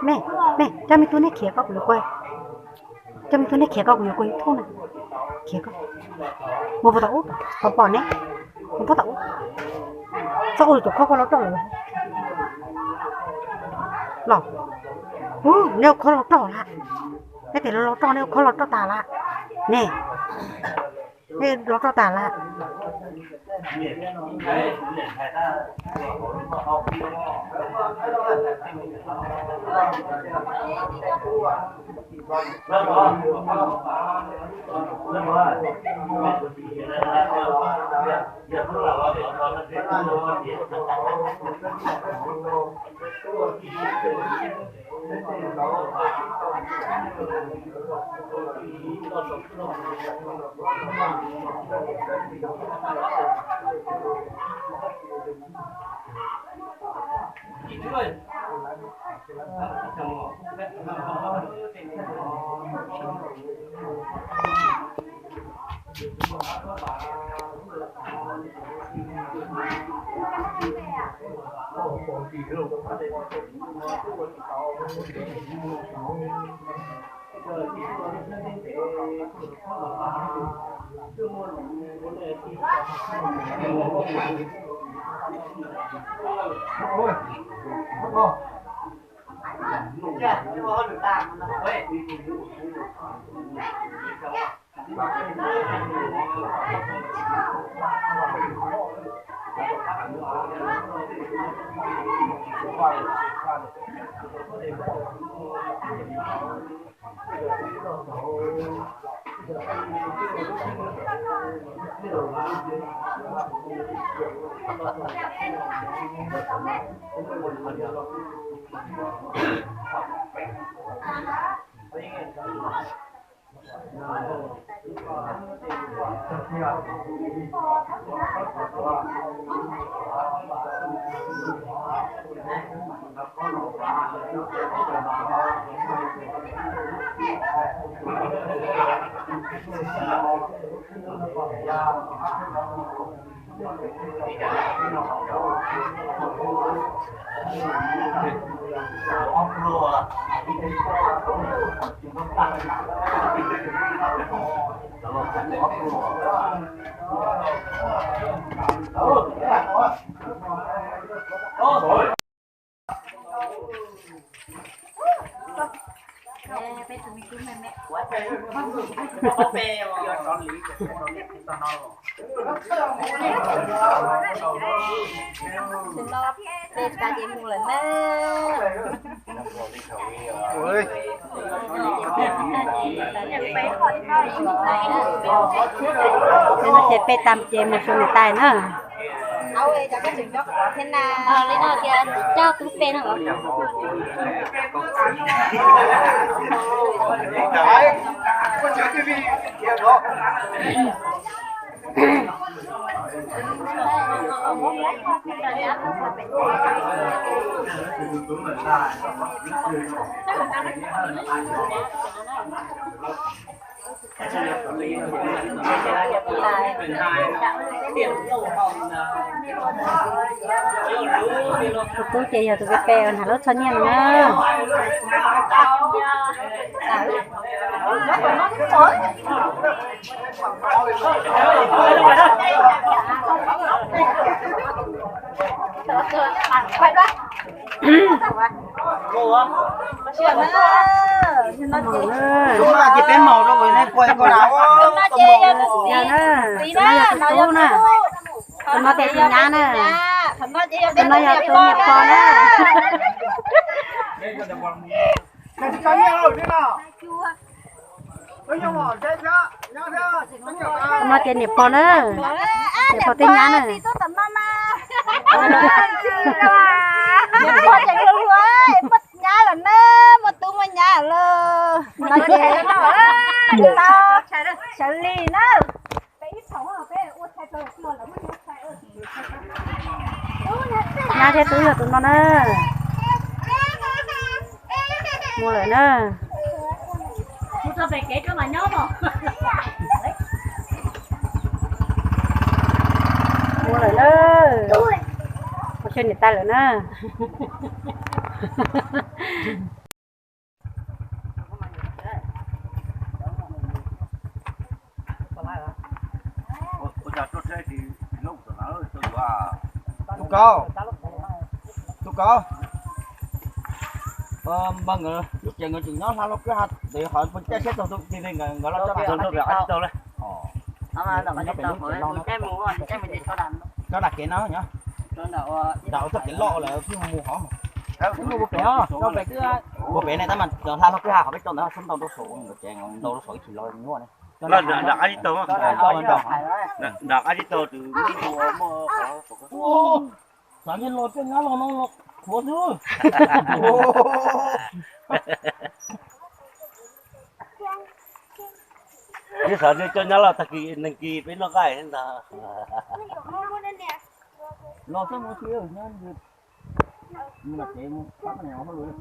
Nej, nej, coj me tub neb khiav koj kuv yuav kuaj, coj me tub neb khiav koj kuv yuav kuaj YouTube na, khiav koj. Mus puag tom ub, pom pom ne, mus puag tom ub. Txhob ua tus khob khob los roj lawm los. Ub, neb ua khob los roj lawm. Neb tias los los roj, neb ua khob los roj tas lawm ne. Neb los roj tas lawm. Peb tas ces mus lawm na. Ces peb tas ces mus xyuas niam tais na. Li no tias coj tub peb no. Tus tub ces yog tus peb peb hnav lub txhob nyiaj no na. Tus no ces peb maum rau, tus no ces yog tus txiv na, tus no yog tus tub na, tus no ces tus nyab na, tus no yog tus niam pog na. Tus no ces niam pog na, niam pog thiab nyab na. Nyab lawm na, muaj tub muaj nyab lawm. Sawv li na. Nyab thiab tub yog tus no na. Mus lawm na. Mus lawm na. Mus saib niam tais lawm na. Tus kaub, tus kaub, npawg nkawd lub tsev nkawd tseem nyob hla lub kwj ha ntawd, ho pheej caij tsheb txog tus txiv nkawd los coj nram kev no nyob, nram ua txoj kev loj lawm pheej mus hov. Ua pem ne tab mas hla lub kwj ha qhov peb tso ntawd xub ntau rau saum, nkawd tsev ntau rau saum ib chim los nyuaj ne. Nram qab zib taug, nram qab zib taug tus muaj, xav ntshe los coj nyab los no los qhuav xwb. Yog xav ntshe coj nyab los tag kis neeg kis peb noj nqaij ntag. Los txog mus txiv, nyob mus tsev mus pab nws hauj lwm.